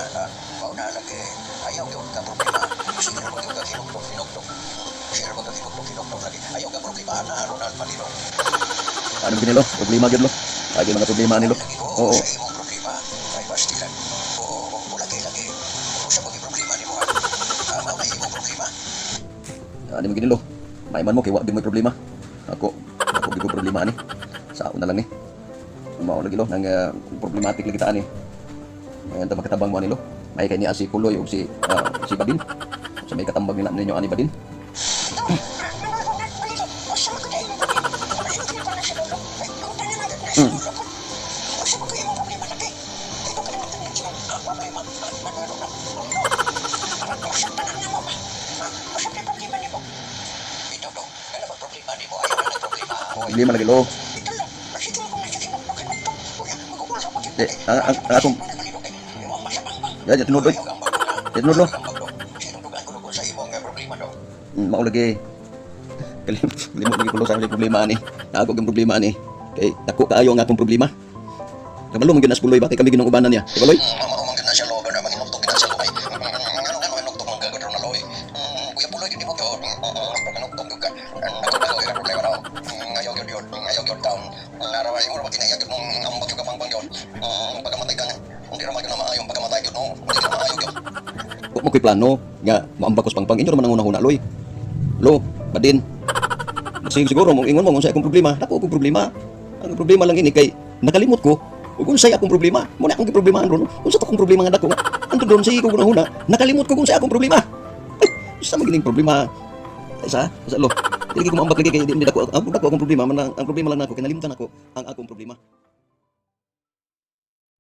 Na mao na lagi ayaw gyud ka problema. Sige ra gyud ka hinugdog hinugdog. Sige ra ka hinugdog hinugdog lagi. Ayaw ka problema na, Ronald Malino. Ano gini, lo? Problema gyud, lo. Lagi mga problema nilo. Lagi Oo. sa imong problema ay pastilan. Oo, lagi lagi. Usa pa problema nimo ha. Ah, mao may imong problema. Ano mo gini, lo? May man mo kay wa gyud mo'y problema. Ako, ako gyud ko problema ani. Sa una lang ni. Mao lagi, lo, nang problematic lagi ta ani. Ngayon ta makatabang mo ani, lo. May kay niya si Puloy ug si Badin. Sa may katambag nila ninyo ani, Badin. Usa man gud imong problema. Malimot ka na sa lolo. Ay, na na sa lolo ko. Usa man imong problema lagi. Ito ka naman tanan siya. Problema. Manalo na. Usa tanan nimo ba? Usa pa problema nimo. Ito do. Ano ba problema nimo? Ayaw na problema. Problema lagi, lo. Ito lang. Sige ko na sige mo kinugtog. Uya, magugol sa pagkit. Eh, ang akong Ya, ya tinuod, oy. Ya tinuod, lo. Sa imong problema do. Mao lagi. Kalimot, kalimot lagi ko, lo, sa akong problema ani. Naa ko problema ani. Kay dako kaayo ang akong problema. Kabalo man gyud na sa Puloy ba kay kami ginong ubanan niya. Di ba, Loy? Mao man gyud na siya, lo, na maginugtog na siya, lo, kay ngano ngano hinugtog man gagawin na, lo, eh. Kuya Puloy gyud mo to. Pagkanugtog gyud ka. Nako nako yung problema daw. Ayaw gyud yun. Ayaw gyud taon. Narawa imo ra kinaya gyud nung ambak gyud ka pangpang gyud. Pagkamatay ka nga. Hindi ra man gyud na maayong pagkamatay gyud no. Hindi ka maayo gyud. Wa mo ko'y plano nga moambak ko sa pangpang. Inyo ra man ang una-una, Loy. Lo, Badin. Siguro, siguro mo ingon mo kung sa akong problema. Dako akong problema. Ang problema lang ini kay nakalimot ko ug unsay akong problema. Mo na akong problema ron. Unsa to akong problema nga dako nga? Anto doon sa ko una, nakalimot ko kung sa akong problema. Ay, sa magining problema. Ay, sa lo. Dili ko moambak lagi kay di dako ang dako akong problema man ang problema lang nako kay nalimtan ako ang akong problema.